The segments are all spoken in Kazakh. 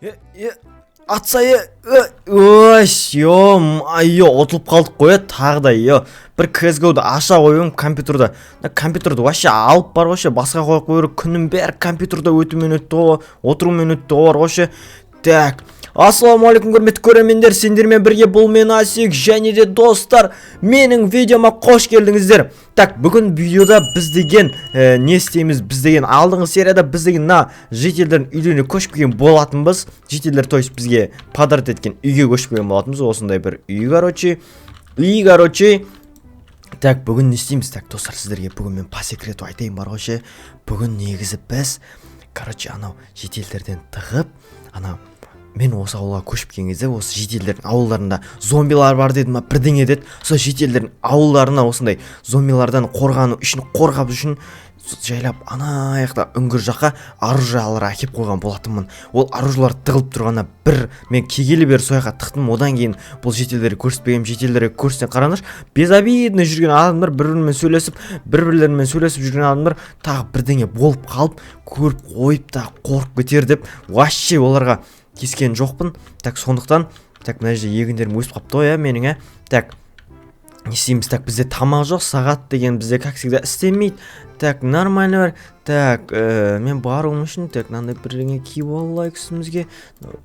Е, атса, е, ой, ё-моё, ұтылып қалдық қой, е, тағы да, е. Бір CSGO-ды аша қойып компьютерді. Мына компьютерді вообще алып бар ғой ше, басқа қойып қою керек. Күннің бәрі компьютерде өтумен өтті ғой, отырумен өтті ғой, бар ғой ше. Так, ассалаумағалейкум, құрметті көрермендер, сендермен бірге бұл мен, Асик, және де, достар, менің видеома қош келдіңіздер. Так, бүгін видеода біз деген не істейміз? Біз деген алдыңғы серияда біз деген мына жительдердің үйлеріне көшіп келген болатынбыз. Жительдер, то есть, бізге подарок еткен үйге көшіп келген болатынбыз. Осындай бір үй, короче. Үй, короче. Так, бүгін не істейміз? Так, достар, сіздерге бүгін мен по секрету айтайын бар ғой ше. Бүгін негізі біз, короче, анау жительдерден тығып, анау мен осы ауылға көшіп келген кезде осы жительдердің ауылдарында зомбилар бар деді ма, бірдеңе деді. Сол жительдердің ауылдарына осындай зомбилардан қорғану үшін, қорғап үшін жайлап ана жақта үңгір жаққа оружиялар әкеліп қойған болатынмын. Ол оружиялар тығылып тұрғанына бір мен келгелі бері сол жаққа тықтым. Одан кейін бұл жительдерге көрсетпегенмін. Жительдерге көрсетсең, қараңдаршы, безобидно жүрген адамдар, бір бірімен сөйлесіп, бір бірлерімен сөйлесіп жүрген адамдар тағы бірдеңе болып қалып, көріп қойып, тағы қорқып кетер деп вообще оларға тиіскен жоқпын. Так, сондықтан, так, мына жерде егіндерім өсіп қалыпты ғой, иә, менің, иә. Так, не істейміз? Так, бізде тамақ жоқ, сағат деген бізде, как всегда, істемейді. Так, нормально бар. Так, мен баруым үшін, так, мынандай бірдеңе киіп алайық үстімізге,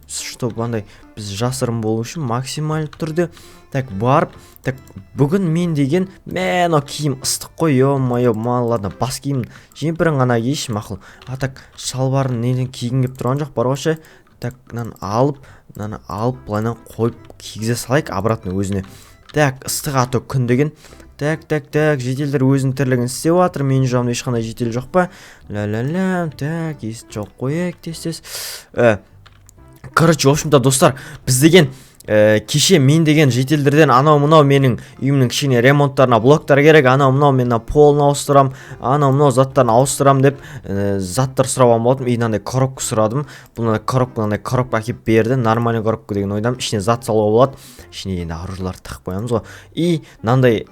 чтобы андай біз жасырын болу үшін максимальды түрде. Так, барып, так, бүгін мен деген, мә, мынау киім ыстық қой, ё-моё. Ладно, бас киім, жемпірін ғана киейінші, мақұл. А так шалбарын неден кигім келіп тұрған жоқ бар ғой ше. Так, мынаны алып, мынаны алып, былайынан қойып кигізе салайық обратно өзіне. Так, ыстық, а то күн деген. Так, так, так, жительдер өзінің тірлігін істеп жатыр. Менің жағымда ешқандай житель жоқ па? Ля ля ля. Так, есікті жауып қояйық тез тез. Короче, в общем-то, достар, біз деген кеше мен деген жительдерден анау мынау менің үйімнің кішкене ремонттарына блоктар керек, анау мынау мен мына полын ауыстырам, анау мынау заттарын ауыстырам деп заттар сұрап алған болатынмын. И мынандай коробка сұрадым. Бұл мынандай коробка, мынандай коробка әкеліп берді. Нормальный коробка деген ойдамын, ішіне зат салуға болады. Ішіне енді оружияларды тығып қоямыз ғой. И мынандай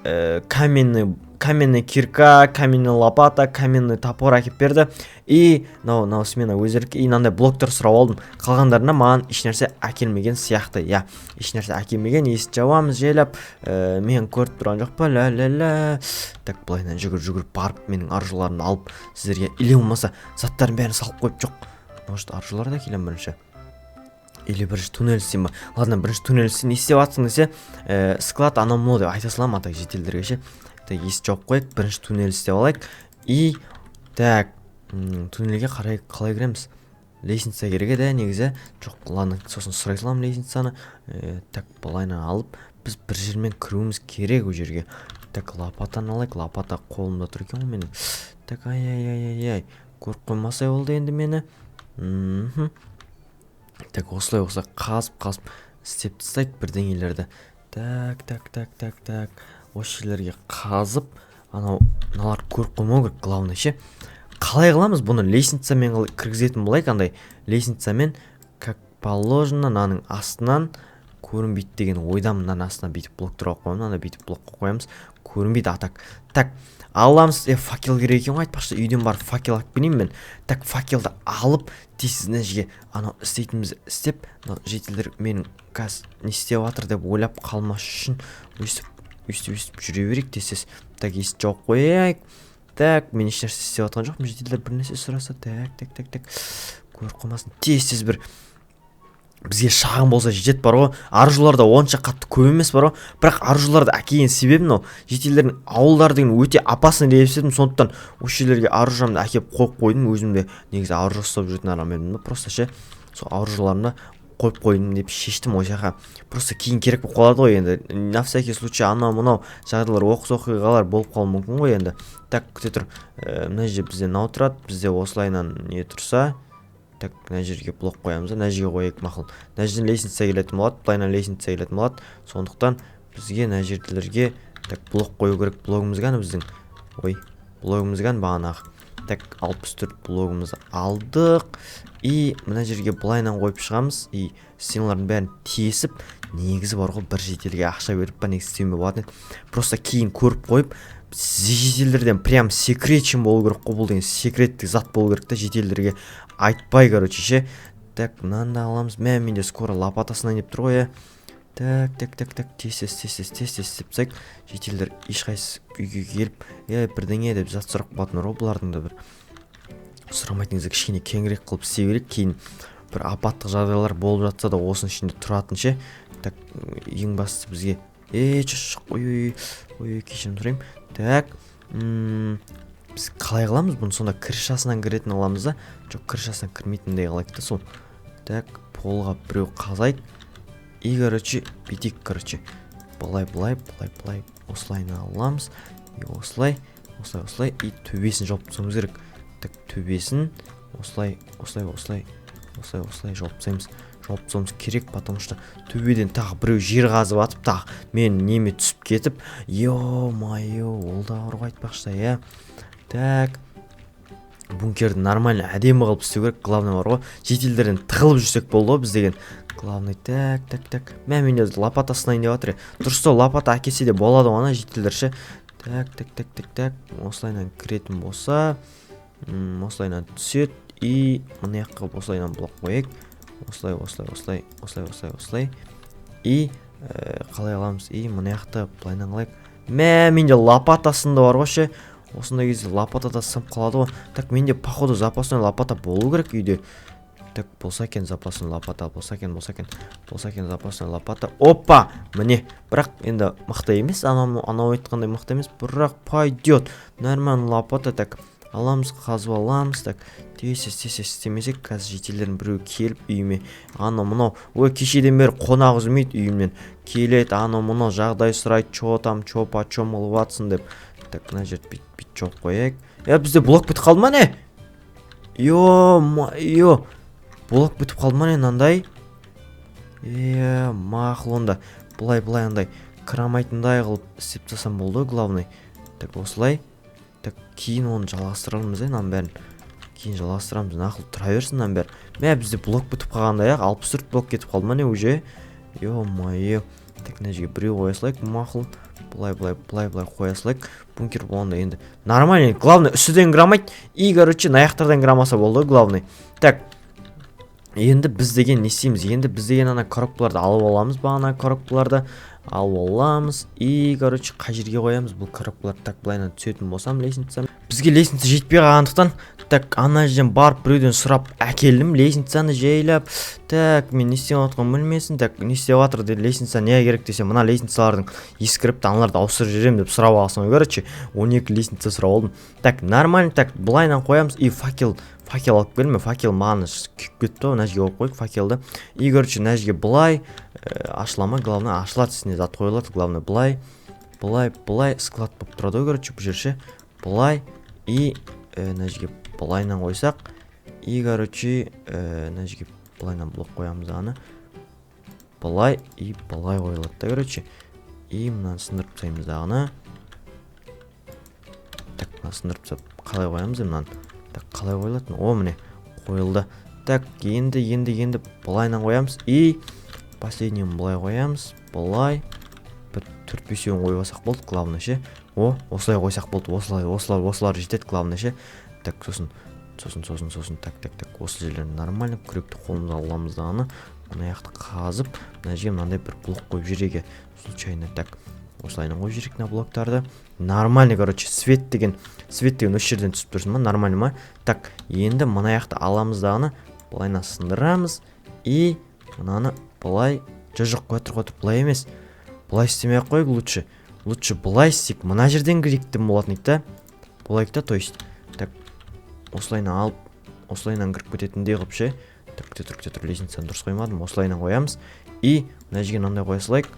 каменный кирка, каменный лопата, каменный топор әкеліп берді. И мынау смена өздерікі. И мынандай блоктар сұрап алдым. Қалғандарына маған ешнәрсе әкелмеген сияқты, иә, ешнәрсе әкелмеген. Есікті жабамыз жайлап. Мен көріп тұрған жоқ па? Ля ля ля. Так, былайынан жүгіріп жүгіріп барып, менің оружияларымды алып сіздерге, или болмаса заттардың бәрін салып қойып, жоқ, может, оружияларды әкелемін бірінші или бірінші туннель істеймін ба? Ладно, бірінші туннель істейін. Не істеп жатсың десе, склад, анау мынау деп айта саламын. А так жительдерге ше. Так, есікті жауып қояйық, бірінші туннель істеп алайық. И так, туннельге қарай қалай кіреміз? Лестница керек еді негізі. Жоқ, ладно, сосын сұрай саламын лестницаны. Так, былайынан алып, біз бір жермен кіруіміз керек ол жерге. Так, лопатаны алайық. Лопата қолымда тұр екен ғой менің. Так, ай ай ай ай ай, көріп қоймаса болды енді мені. Так, осылай осылай қазып қазып істеп тастайық бірдеңелерді. Так, так, так, так, так, осы жерлерге қазып, анау мыналар көріп қоймау керек, главное ше. Қалай қыламыз бұны? Лестницамен кіргізетін болайық, андай лестницамен, как положено, мынаның астынан көрінбейді деген ойдамын. Мынаның астына бүйтіп блок қойып қоямын, мынаны бүйтіп блок қойып қоямыз, көрінбейді. А так, так, аламыз. Е, факел керек екен ғой, айтпақшы, үйден барып факел алып келейін мен. Так, факелді алып, тез мына жерге анау істейтінімізді істеп, мынау жительдер менің қазір не істеп жатыр деп ойлап қалмас үшін өйстіп өйстіп өйстіп жүре берейік тез тез. Так, есікті жауып қояйық. Так, мен ешнәрсе істеп жатқан жоқпын. Жительдер бір нәрсе сұраса, так, так, так, так, көріп қалмасын. Тез тез бір бізге шағын болса жетеді бар ғой. Оружиялар да онша қатты көп емес бар ғой. Бірақ оружияларды әкелген себебім мынау жительдердің ауылдары деген өте опасный деп есептедім. Сондықтан осы жерлерге оружиямды әкеліп қойып қойдым. Өзім де негізі оружие ұстап жүретін адам едім да, просто ше, сол оружияларымды қойып қойдым деп шештім ол жаққа. Просто кейін керек болып қалады ғой енді, на всякий случай, анау мынау жағдайлар, оқыс оқиғалар болып қалуы мүмкін ғой енді. Так, күте тұр. Мына жерде бізде мынау тұрады, бізде осылайынан не тұрса. Так, мына жерге блок қоямыз да, мына жерге қояйық, мақұл. Мына жерден лестница келетін болады, былайынан лестница келетін болады. Сондықтан бізге мына жерлерге, так, блок қою керек. Блогымыз қане біздің? Ой, блогымыз қане бағанағы? Так, 64 блогымызды алдық. И мына жерге былайынан қойып шығамыз. И стеналардың бәрін тесіп, негізі бар ғой, бір жительге ақша беріп па, негізі істеуіме болатын еді. Просто кейін көріп қойып, жительдерден прям секретчен болу керек қой. Бұл деген секреттік зат болу керек та, жительдерге айтпай, короче ше. Так, мынаны да аламыз. Мә, менде скоро лопата сынайын деп тұр ғой, иә. Так, так, так, так, тез, тез, тез, тез, тез, тез істеп тастайық. Жительдер ешқайсысы үйге келіп, е, бірдеңе деп зат сұрап қалатын ғой. Бұлардың да бір сұрамайтын кезде кішкене кеңірек қылып істеу керек. Кейін бір апаттық жағдайлар болып жатса да, осының ішінде тұратын ше. Так, ең бастысы бізге, е, ой, ой, ой, кешірім сұраймын. Так, біз қалай қыламыз бұны сонда? Крышасынан кіретін қыламыз да? Жоқ, крышасынан кірмейтіндей қылайық та сол. Так, полға біреу қазайық. И, короче, бүйтейік, короче, былай, былай, былай, былай, осылай аламыз. И осылай, осылай, осылай. И төбесін жауып тастауымыз керек. Так, төбесін осылай, осылай, осылай, осылай, осылай жауып тастаймыз. Жауып тастауымыз керек, потому что төбеден тағы біреу жер қазып атып, тағы мен неме түсіп кетіп, ё-моё, ол да бар ғой айтпақшы, иә. Так, бункерді нормально, әдемі қылып істеу керек. Главное бар ғой, жительдерден тығылып жүрсек болды ғой біз деген, главный. Так, так, так, мә, менде лопата сынайын деп жатыр. Дұрыстау лопата әкелсе де болады ғой ана жительдер ше. Так, так, так, так, так, осылайынан кіретін болса, осылайынан түседі. И мына жаққа осылайынан блок қояйық. Осылай, осылай, осылай, осылай, осылай, осылай. И қалай аламыз? И мына жақта былайынан қылайық. Мә, менде лопата сынды бар ғой ше. Осындай кезде лопата да сынып қалады ғой. Так, менде, походу, запасной лопата болу керек үйде. Так, болса екен запасной лопата, болса екен, болса екен, болса екен запасной лопата. Опа, міне. Бірақ енді мықты емес, анау, анау айтқандай мықты емес, бірақ пойдет, нормально лопата. Так, аламыз, қазып аламыз. Так, тез, тез, тез, тез істемесек, қазір жительдердің біреуі келіп үйіме, анау мынау ой, кешеден бері қонақ үзілмейді үйімнен. Келеді, анау мынау жағдай сұрайды: «Че там, че почем қылып жатсың?» – деп. Так, мына жерді бүйтіп, бүйтіп жауып қояйық. Е, бізде блок бітіп қалды ма, не? Ё-моё, блок бітіп қалды ма, не мынандай? Е, мақұл, онда былай, былай, андай кіре алмайтындай қылып істеп тастасам болды ғой, главный. Так, осылай. Так, кейін оны жалғастырамыз, иә, мынаның бәрін кейін жалғастырамыз. Нақыл, тұра берсін мынаның бәрі. Мә, бізде блок бітіп қалғандай ақ, 64 блок кетіп қалды ма, не уже? Ё-моё. Так, мына жерге біреу қоя салайық. Мақұл, былай, былай, былай, былай қоя салайық. Бункер болғанда енді нормально. Главный, үстіден кіре алмайды. И, короче, мына жақтардан кіре алмаса болды ғой, главный. Так, енді біз деген не істейміз? Енді біз деген ана коробкаларды алып аламыз, бағана коробкаларды алып аламыз. И, короче, қай жерге қоямыз бұл коробкаларды? Так, былайынан түсетін болсам, лестница, бізге лестница жетпей қалғандықтан, так, ана жерден барып біреуден сұрап әкелдім лестницаны жайлап. Так, мен не істеп жатқанымды білмесін. Так, не істеп жатыр деді, лестница не керек десе, мына лестницалардың ескіріпті, аналарды ауыстырып жіберемін деп сұрап алғансың ғой. Короче, 12 лестница сұрап алдым. Так, нормально. Так, былайынан қоямыз. И факел, факел алып келдім мен. Факел маған күйіп кетті ғой. Мына жерге қойып қояйық факелді. И, короче, мына жерге былай ашыла ма? Главное, ашылады, үстіне зат қойылады. Главное, былай, былай, былай склад болып тұрады ғой, короче, бұл жер ше. Былай. И мына жерге былайынан қойсақ. И, короче, мына жерге былайынан блок қоямыз аны былай. И былай қойылады да, короче. И мынаны сындырып тастаймыз дағыны. Так, мынаны сындырып тастап, қалай қоямыз енді мынаны? Так, қалай қойылады? О, міне, қойылды. Так, енді, енді, енді былайынан қоямыз. И последнийін былай қоямыз. Былай бір төрт бесеуін қойып алсақ болды, главное ше. О, осылай қойсақ болды. Осылай, осылар, осылар жетеді, главное ше. Так, сосын, сосын, сосын, сосын, так, так, так, осы жерлерін нормально. Күректі қолымызға аламыз дағыны, мына жақты қазып, мына жерге мынандай бір блок қойып жіберейік случайно. Так, осылайынан қойып жіберейік мына блоктарды. Нормально. Короче, свет деген, свет деген осы жерден түсіп тұрсын ба? Нормально ма? Так, енді мына жақты аламыз дағыны, былайынан сындырамыз. И мынаны былай, жоқ, жоқ, қоя тұр, қоя тұр, былай емес, былай істемей ақ қояйық. Лучше, лучше былай істейік. Мына жерден кірейік деп болатын еді да, болайық та. То есть, так, осылайынан алып, осылайынан кіріп кететіндей қылып ше. Так, күте тұр, күте тұр, лестницаны дұрыс қоймадым. Осылайынан қоямыз. И мына жерге мынандай қоя салайық.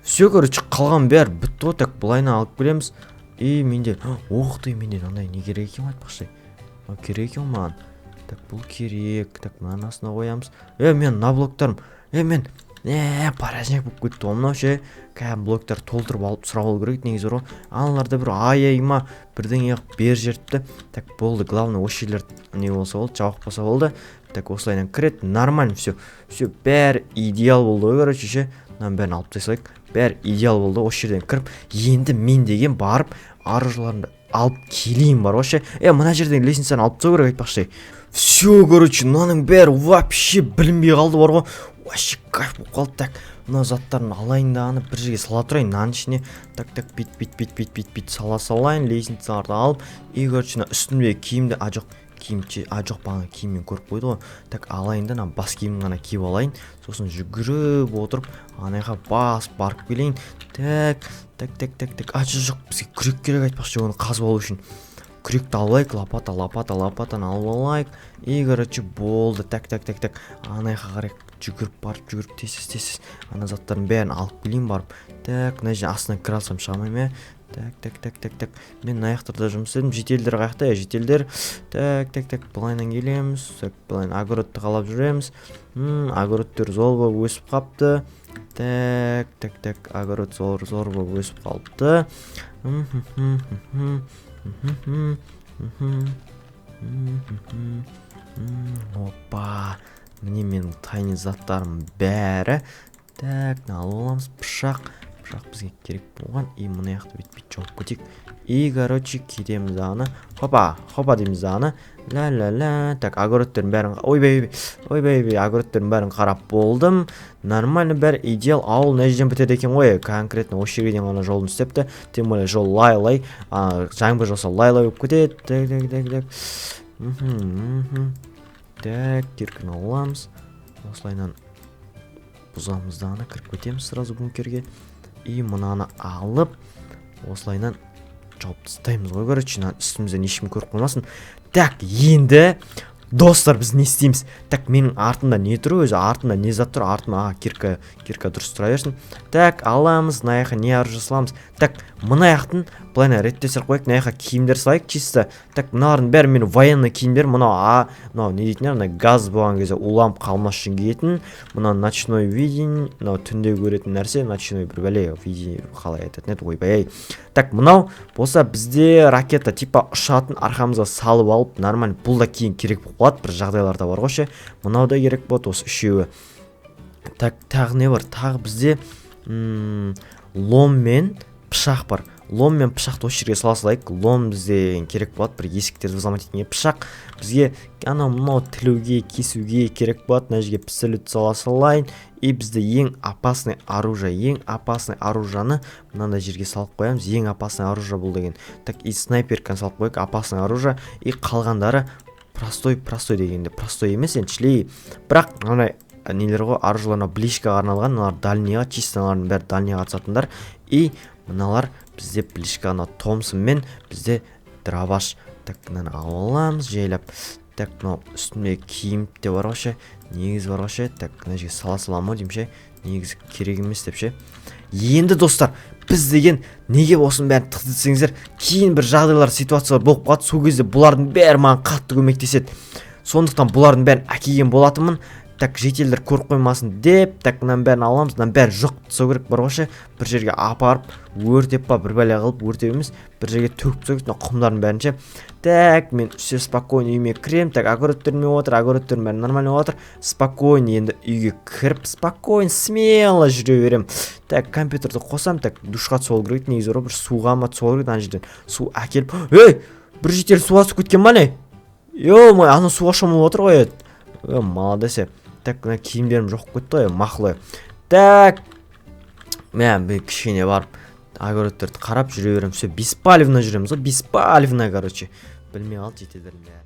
Все, короче, қалған бәрі бітті ғой. Так, былайынан алып келеміз. И менде, ох ты, менде мынандай не керек екен ғой, айтпақшы, мынау керек екен ғой маған. Так, бұл керек. Так, мынаның астына қоямыз. Е, мен мына блоктарым, е, мен, е, порожняк болып кетті ғой мынау ше. Кәдімгі блоктар толтырып алып, сұрап алу керек еді негізі ғой. Аналарда бір ай ма, бірдеңе қылып беріп жіберіпті. Так, болды, главное, осы жерлер не болса болды, жабық болса болды. Так, осылайынан кіреді. Нормально, все, все, бәрі идеал болды ғой, короче ше. Мынаның бәрін алып тастай салайық. Бәрі идеал болды. Осы жерден кіріп, енді мен деген барып оружиеларымды алып келейін бар ғой ше. Е, мына жерден лестницаны алып тастау керек, айтпақшы. Все, короче, мынаның бәрі вообще білінбей қалды бар ғой, вообще кайф болып қалды. Так, мына заттарын алайын да, аны бір жерге сала тұрайын мынаның ішіне. Так, так, бүйтіп, бүйтіп, бүйтіп, бүйтіп, бүйтіп, бүйтіп сала салайын. Лестницаларды алып, и, короче, мына үстімдегі киімді, а, жоқ, киім, а, жоқ, бағана киіммен көріп қойды ғой. Так, алайын да, мына бас киімін ғана киіп алайын, сосын жүгіріп отырып ана жаққа басып барып келейін. Так, так, так, так, так, а, жоқ, жоқ, бізге күрек керек, айтпақшы, оны қазып алу үшін күректі алып алайық. Лопата, лопата, лопатаны алып алайық. И, короче, болды. Так, так, так, так, ана жаққа қарай жүгіріп барып, жүгіріп, тез, тез, тез ана заттардың бәрін алып келейін барып. Так, мына жерден астынан кіре алсам, шыға алмаймын, иә. Так, так, так, так, так, мен мына жақтарда жұмыс істедім. Жительдер қаяқта, иә, жительдер? Так, так, так, былайынан келеміз. Так, былайынан огородты қалап жүреміз. Огородтер зор болып өсіп қапты. Так, так, так, огород зор, зор болып өсіп қалыпты. Мхм, мхм, мхм, мхм, Опа, міне менің тайный заттарым бәрі. Так, мына алып аламыз. Пышақ, пышақ бізге керек болған. И мына жақты бүйтіп, бүйтіп жауып кетейік. И, короче, кетеміз аны, хопа, хопа дейміз аны, ля ля ля. Так, огородтердің бәрін, ойбай, ойбай, ойбай, ойбай, огородтердің бәрін қарап болдым. Нормально, бәрі идеал. Ауыл мына жерден бітеді екен ғой, конкретно осы жерге дейін ғана жолын істепті. Тем более жол лай лай, жаңбыр жауса, лай лай болып кетеді. Так, так, так, так, мхм, мхм. Так, кирканы аламыз, осылайынан бұзамыз да, ана кіріп кетеміз сразу бункерге. И мынаны алып, осылайынан жауып тастаймыз ғой. Короче, мына үстімізден ешкім көріп қоймасын. Так, енді, достар, біз не істейміз? Так, менің артымда не тұр өзі? Артымда не зат тұр? Артыма, а, кирка, кирка дұрыс тұра берсін. Так, аламыз. Мына жаққа не оружие саламыз? Так, мына жақтың былайына реттестіріп қояйық. Мына жаққа киімдер салайық чисто. Так, мыналардың бәрі менің военный киімдер. Мынау, а, мынау не дейтін еді, мына газ болған кезде уланып қалмас үшін киетін. Мынау ночной видение, мынау түнде көретін нәрсе, ночной бір бәле видение, қалай айтатын еді, ойбай ай. Так, мынау болса бізде ракета, типа ұшатын, арқамызға салып алып, нормально. Бұл да кейін керек болып қалады бір жағдайларда бар ғой ше. Мынау да керек болады, осы үшеуі. Так, тағы не бар? Тағы бізде лом мен пышақ бар. Лом мен пышақты осы жерге сала салайық. Лом бізде керек болады бір есіктерді взломать етуге, пышақ бізге анау мынау тілуге, кесуге керек болады. Мына жерге пистолет сала салайын. И бізде ең опасный оружие, ең опасный оружиені мынандай жерге салып қоямыз. Ең опасный оружие бұл деген. Так, и снайперканы салып қояйық, опасный оружие. И қалғандары простой, простой дегенде простой емес енді, шлей, бірақ мынандай нелер ғой, оружиелар. Мынау ближкаға арналған, мыналар дальныйға, чисто мыналардың бәрі дальныйға атысатындар. И мыналар бізде ближка, анау Томпсон мен бізде дробаш. Так, мынаны алып аламыз жайлап. Так, мынау үстімдегі киім де бар ғой ше, негізі бар ғой ше. Так, мына жерге сала саламын ау деймін ше, негізі керек емес деп ше. Енді, достар, біз деген неге осының бәрін тықты десеңіздер, кейін бір жағдайлар, ситуациялар болып қалады, сол кезде бұлардың бәрі маған қатты көмектеседі, сондықтан бұлардың бәрін әкелген болатынмын. Так, жительдер көріп қоймасын деп. Так, мынаның бәрін аламыз, мынаның бәрін жоқ тастау керек бар ғой ше. Бір жерге апарып өртеп па, бір бәле қылып, өртеп емес, бір жерге төгіп тастау керек мына құмдардың бәрін ше. Так, мен все спокойно үйіме кіремін. Так, огородтерім не болып жатыр? Огородтерім бәрі нормально болып жатыр. Спокойно енді үйге кіріп, спокойно, смело жүре беремін. Так, компьютерді қосамын. Так, душқа түсіп алу керек негізі бар ғой, бір суға ма түсіп алу керек. Ана жерден су әкеліп, ей, бір житель суға түсіп кеткен ба, не? Е, ана суға шомылып отыр ғой. Е, молодец. Е, так, мына киімдерім жоқ болып кетті ғой, мақұл. Так, мә, мен кішкене барып огородтерді қарап жүре беремін. Все, беспалевно жүреміз ғой, беспалевно. Короче, білмей қалды жительдердің бәрі.